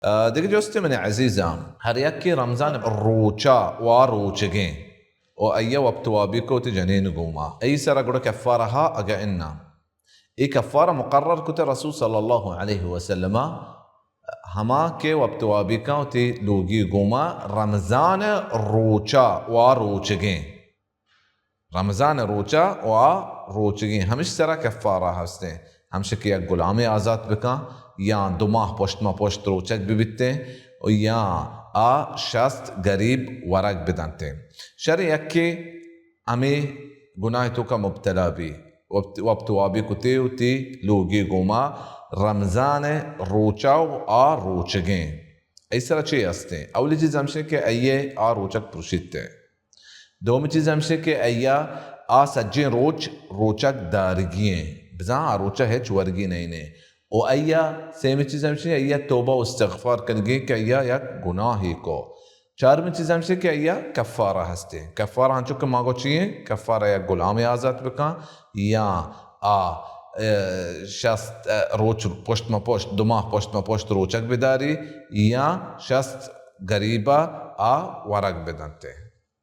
آ، دگہ جستے منی عزیزاں، ہر یکے رمضان روچا و آ روچگیں و آئی ء وپت وابی کو وتی جنین گوما، ای سرا گڑا کفارہ ہا اگہ اناں؟ ای کفارہ مقرر کتے رسول صلی اللہ علیہ وسلم ہما کہ وپت وابی کن وتی لوگی گوما رمضان روچا و آ روچگیں۔ رمضان روچا و آ روچگیں، ہمش سرا کفارہ ہستیں۔ ہمش کہ یک غلامے آزات بکن یا دو ماہ پشت ما پشت روچگ ببیتیں و یا آ شست غریب ورگ بدنتیں۔ شر یکے ہمے گناہ توکا مبتلا بی، وپت، وپت وابی کتے وتی لوگی گوما رمضان روچا و آ روچگیں۔ ای سرا چے ہستیں؟ اولی چیز ہمشیں کہ ایے آ روچگ پرشیت۔ دومی چیز ہمشیں کہ ایا آ سجیں روچ روچگ دارگی ایں، بزاں آ روچا ہچ ورگی نئینے۔ و ایا سیمی چیز ہمشیں، ایا توبہ و استغفار کنگی کہ ایا یک گناہی کو۔ چارمی چیز ہمشیں کہ ایا کفارہ ہستیں۔ کفارہ انچو کہ ما گو چی ایں؟ کفارہ یک غلامے آزات بکن یا آ، اے، شست، اے، روچ پشت ما پشت، دو ماہ پشت ما پشت روچگ بداری یا شست غریبا آ ورگ بدنتے۔